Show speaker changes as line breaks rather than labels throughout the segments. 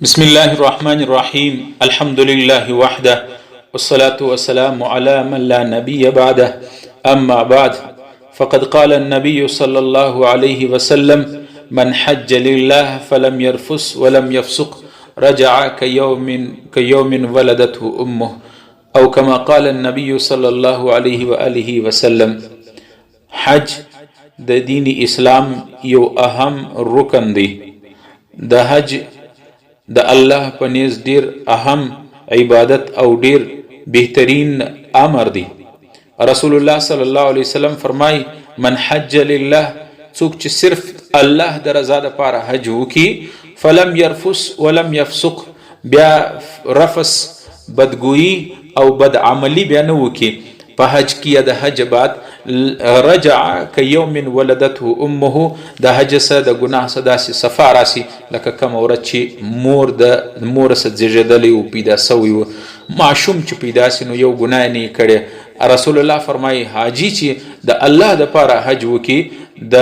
بسم الله الرحمن الرحيم الحمد لله وحده والصلاة والسلام على من لا نبي بعده أما بعد فقد قال النبي صلى الله عليه وسلم من حج لله فلم يرفس ولم يفسق رجع كيوم, كيوم ولدته أمه أو كما قال النبي صلى الله عليه وآله وسلم. حج د دین اسلام یو اهم رکن دی. د حج د الله په نیز ډیر اهم عبادت او ډیر بهترین امر دی. رسول الله صلی الله علیه وسلم فرمای: من حج لله، څوک چې صرف الله د رضا لپاره حج وکي، فلم يرفس ولم يفسق، بیا رفس، بدګویي او بد عملی بیا نه وکي په حج کې یا د حج بعد، رجع کیوم ولدته امه، د حج سره د ګناه سره داسې صفا راسي لکه کومه ورځ چې مور د مور سره زیږېدلی او پیدا سوی و. ماشوم چې پیدا سي نو یو ګناه نه کړي. رسول الله فرمایي، حاجی چې د الله د پاره حج وکي، د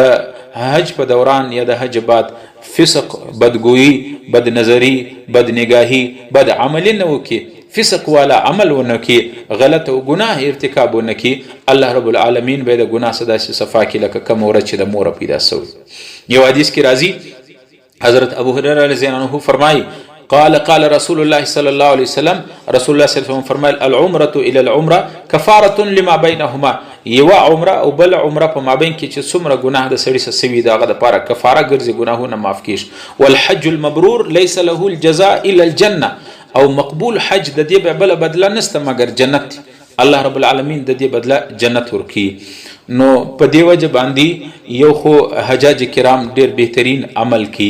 حج په دوران یا د حج بعد فسق، بدګویي، بد نظری، بد نگاهي، بد عملی نه وکي، فسق والا عمل ونه کي، غلط او ګناه ارتکاب ونه کي، الله رب العالمین به د ګناه څخه داسې صفا کړي لکه کومه ورځ چې د مور پیدا سوی. یو حدیث کې راځي، حضرت ابو هريره رضی الله عنه فرمایي: قال قال رسول الله صلى الله عليه وسلم، رسول الله صلى الله عليه وسلم فرمایل: العمره الى العمره كفاره لما بينهما. یو عمره او بل عمره په مابین کې چې څومره ګناه د سړي سره سوي، دغه د پاره کفاره ګرځي، ګناهونه معاف کیږي. والحج المبرور ليس له الجزاء الا الجنه. او مقبول حج د دې بل بدله نشته مګر جنت. الله رب العالمین د دې بدله جنت ورکي. نو په دې وجه باندې یو خو حجاج کرام ډیر بهترین عمل کی.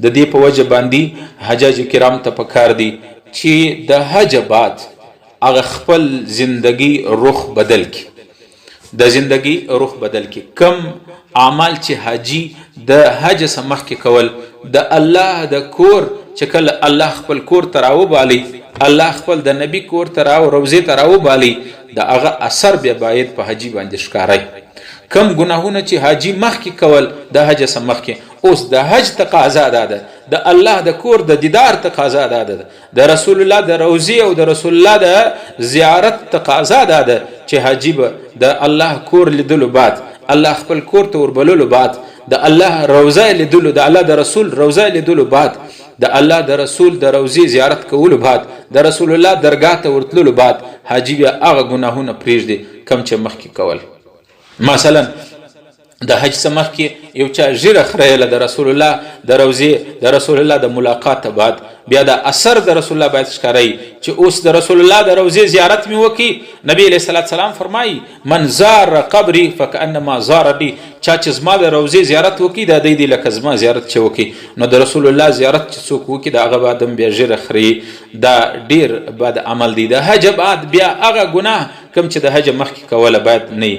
د دې په وجه باندې حجاج کرام ته پکار دي چې د حج بعد هغه خپل زندگی رخ بدل کی، د زندگی رخ بدل کی. کم اعمال چې حاجی د حج څخه مخکې کول، د الله د کور چې کله الله خپل کور ته راوبالي، الله خپل د نبی کور ته راو روضې ته راوبالي، د هغه اثر بیا باید په حاجی باندې ښکاري. کم ګناهونه چې حاجی مخکې کول د حج څخه مخکې، اوس د حج تقاضا دا ده، د الله د کور د دیدار تقاضا دا ده، د رسول الله د روضې او د رسول الله د زیارت تقاضا دا ده چې حاجی به د الله کور لیدلو بعد، الله خپل کور ته وربللو بعد، د الله روضه لیدلو، د الله د رسول روضه لیدلو بعد، د الله د رسول د روضې زیارت کولو بعد، د رسول الله درگاه ته ورتللو بعد، حاجی بیا هغه ګناهونه پرېږدي کم چې مخکې کول. مثلا د حج څخه مخکې یو چا ږیره خریله، د رسول الله د روضې، د رسول الله د ملاقات بعد بیا د اثر د رسول الله باید ښکاري چې اوس د رسول الله د روضې زیارت مې وکي. نبی علیه الصلاة والسلام فرمایي: من زار قبري فکأنما زارني. چا چې زما د روضې زیارت وکي، دا دی لکه زما زیارت چې وکي. نو د رسول الله زیارت چې څوک وکي، د هغه بعد هم بیا ږیره خري، دا ډیر بد عمل دی. د حج بعد بیا هغه ګناه کوم چې د حج مخکې کوله باید نه.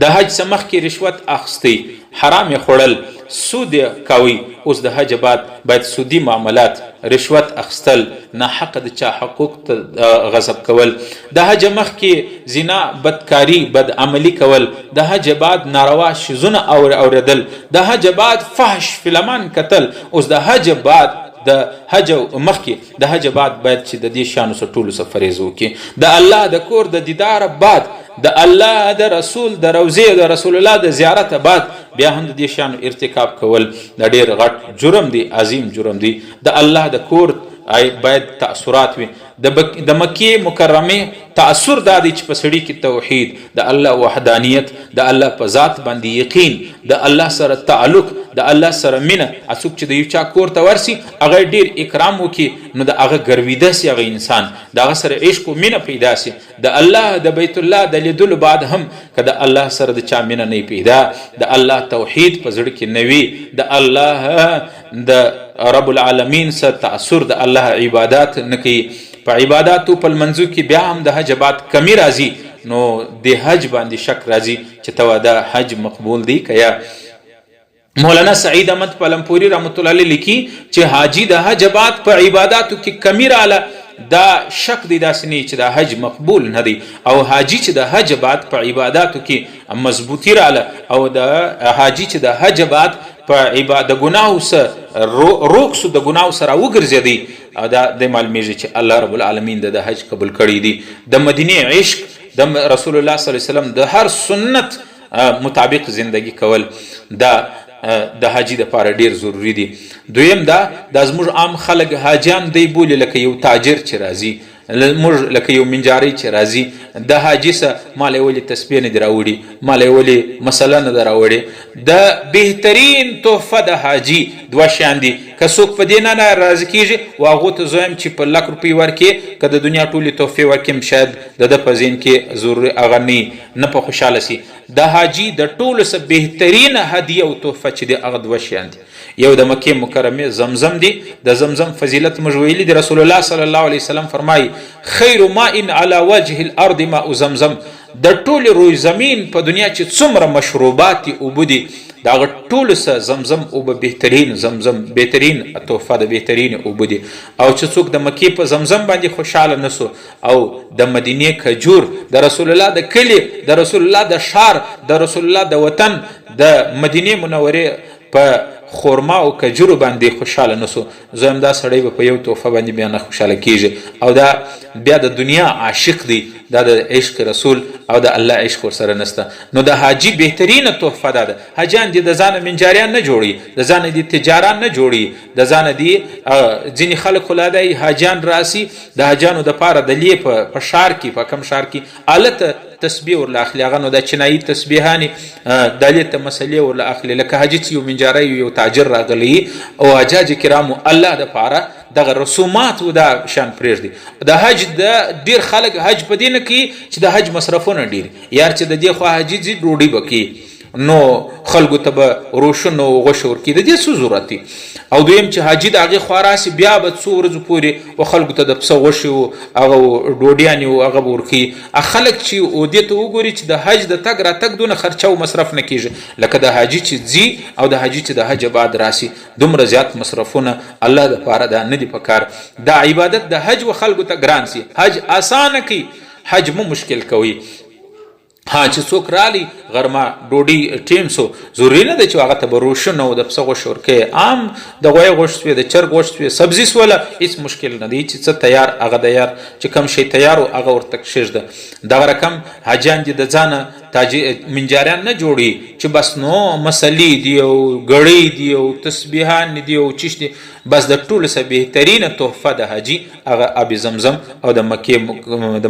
د حج څخه مخکې رشوت اخیستی، حرام یې خوړل، سود یې کوي، اوس د حج بعد باید سودي معاملات، رشوت اخیستل، ناحقه د چا حقوق ته غصب کول، د حج مخکې زنا، بدکاری، بد عملی کول، د حج بعد ناروا شیزونه اورېدل، د حج بعد فحش فلمان کتل، اوس د حج بعد، د حج مخکې، د حج بعد باید چې د دې شیانو څخه ټولو څخه پرهېز وکړي. د الله د کور د دیدار بعد، د الله د رسول د روضې، د رسول الله د زیارت بعد بیا هم د دې شیانو ارتکاب کول د ډېر غټ جرم دی، عظیم جرم دی. د الله د کور باید تاثرات وي. د مکې مکرمې تاثر دا دی چې په سړي کې توحید، د الله وحدانیت، د الله په ذات باندې یقین، د الله سره تعلق، د الله سره مینه. څوک چې د یو چا کور ته ورسي، هغه ډیر اکرام وکړي، نو د هغه ګرویده سي، هغه انسان د هغه سره عشق او مینه پیدا سي. د الله د بیت الله د لیدلو بعد هم که د الله سره د چا مینه نه پیدا، د الله توحید په زړه کې نه وي، د الله د رب العالمین سره تاثر، د الله عبادت نه کوي، په عباداتو په لمنځو کې بیا هم د حج بعد کمی راځي، نو د حج باندې شک راځي چې ته دا حج مقبول دی که یا. مولانا سعید احمد پلمپوری رحمت الله علیه لیکي چې حاجی د حج بعد په عباداتو کې کمی رااله، دا شک دی، داسې نه چې دا حج مقبول نه دی. او حاجی چې د حج بعد په عباداتو کې مضبوطی رااله، او د حاجی چې د حج بعد په عبادت د ګناهو سره روک سو، د ګناهو سره وګرځېدی، او دا د معلومیږي چې الله رب العالمین د حج قبول کړی دی. د مدینې عشق، د رسول الله صلی الله علیه وسلم د هر سنت مطابق زندگی کول، دا د حاجی د پاره ډیر ضروری دی. دویم دا د زموږ عام خلک حاجیان دی بولي لکه یو تاجر چې راځي، موږ لکه یو منجاری چې راځي د حاجي سره مال یې ولې تسبیح نه دي راوړي، مال یې ولې مسله نه ده راوړې. د بهترین تحفه د حاجي دوه شیان دي، که څوک په دې نه راضي کېږي و هغو ته زه وایم چې په لک روپۍ ورکړې، که د دنیا ټولې تحفې ورکړم شاید د ده په ذهن کې ضروري هغه نه نه په خوشحاله سي. د حاجي د ټولو څخه بهترینه هدیه او تحفه چې دی هغه دوه شیان دي. یو د مکې مکرمې زمزم دی. د زمزم فضیلت موږ ویلي دی، رسول الله صلی الله علیه وسلم فرمایي خیر ماء علی وجه الارض ماء زمزم. د ټولې روی زمین په دنیا چې څومره مشروبات اوبه دي د هغه ټولو څخه زمزم اوبه بهترین، زمزم بهترین تحفه ده، بهترین اوبه دي. او چې څوک د مکې په زمزم باندې خوشحاله نه سو او د مدینې کجور، د رسول الله د کلي، د رسول الله د ښار، د رسول الله د وطن، د مدینې منورې په خورما او کجورو باندې خوشحاله نه سو، زه هم دا سړی به په یو تحفه باندې بیا نه خوشحاله کیږي. او دا بیا د دنیا عاشق دی، دا د عشق رسول او د الله عشق ورسره نسته. نو د حاجي بهترینه تحفه دا ده. حاجیان دې د ځانه منجاریان نه جوړي، د ځانه دې تجاران نه جوړي، د ځانه دې ځینې خلک خو لا دی حاجیان راسي د حاجیانو دپاره د لې په ښار کې، په کم ښار کې هلته تسبیح ورله اخلي، هغه نو د چینایي تسبیحانې د لې ته مسلې ورله اخلي. لکه حاجي چې یو منجاری یو تاجر راغلی او حجاج کرامو الله دپاره دغه رسومات و دا شان پرېږدي. د حج د ډېر خلک حج په دې نه کوي چې د حج مصرفونه ډېر، یار چې د دې خوا حاجي ځي ډوډۍ به کوي نو خلکو ته به روشن او غوښه ورکوي، د دې څه ضرورت دی؟ او دویم چې حاجي د هغې خوا راسي بیا به څو ورځو پورې و خلکو ته د پسه غوښې و هغه ډوډیانې و هغه به ورکوي. خلک چې و دې ته وګوري چې د حج د تګ راتګ دونه خرچه او مصرف نه کېږي لکه د حاجي چې ځي او د حاجي چې د حج بعد راسي، دومره زیات مصرفونه الله دپاره دا نه دي پکار. دا عبادت د حج و خلکو ته ګران سي، حج اسانه کوي، حج مو مشکل کوي. ها چې څوک رالی غرمه ډوډۍ ټیم سو، ضروري نه ده چې هغه ته به روشن او د پسه غوښه ورکوې، عام د غویې غوښه سوې، د چرګ غوښه سوې، سبزي سوله، هیڅ مشکل نه دی چې څه تیار هغه د یار چې کوم شی تیار و هغه ورته کښېږده. دغه رقم حاجیان دې د ځانه تاجي منجاریان نه جوړوي چې بس نو مسلې دي او ګړۍ دي او تسبیحان دي او چش دي، بس د ټولو څخه بهترینه تحفه د حاجي هغه اب زمزم او د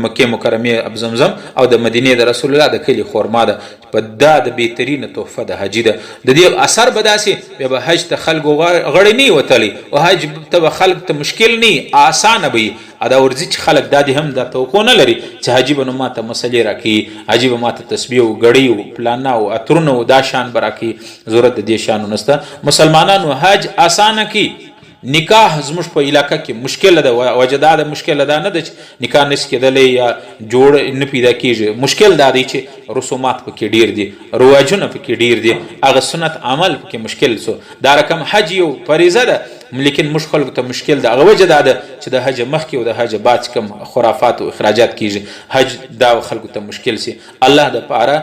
مکې مکرمې اب زمزم او د مدینې د رسول الله د کلي خورما ده. په دا د بهترینه تحفه د حاجي ده. د دې اثر به داسې بیا به حج ته خلکو غړی نه وتلی او حج ته به خلک ته مشکل نه، اسانه به وي. دا ورځي چې خلک دا دې هم دا توقع نه لري چې حاجي به نو ماته مسلې راکوي، حاجي به ماته تسبیح او ګړۍ او پلانه او عطرونه او دا شان به راکوي، ضرورت د دې شیانو نشته. مسلمانانو حج اسانه کړي. نکاح زموږ په علاقه کې مشکله ده، وجه دا ده مشکله دا نه ده چې نکاح نشي کېدلی یا جوړ نه پیدا کېږي، مشکل دا دی چې رسومات پکې ډېر دي، رواجونه پکې ډېر دي، هغه سنت عمل پکې مشکل سو. دا رقم حج یو فریضه ده لیکن موږ خلکو ته مشکل ده. هغه وجه دا ده چې د حج مخکې او د حج بعد چې کوم خرافات او اخراجات کېږي، حج دا خلکو ته مشکل سي. الله د پاره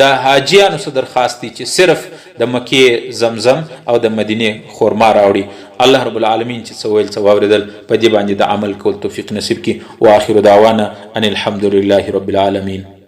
د حاجیانو څخه درخواست دی چې صرف د مکې زمزم او د مدینې خورما راوړي. الله رب العالمین چې څه ویل څه واورېدل په دې باندې د عمل کول توفیق نصیب کړي. واخر دعوانا ان الحمد لله رب العالمین.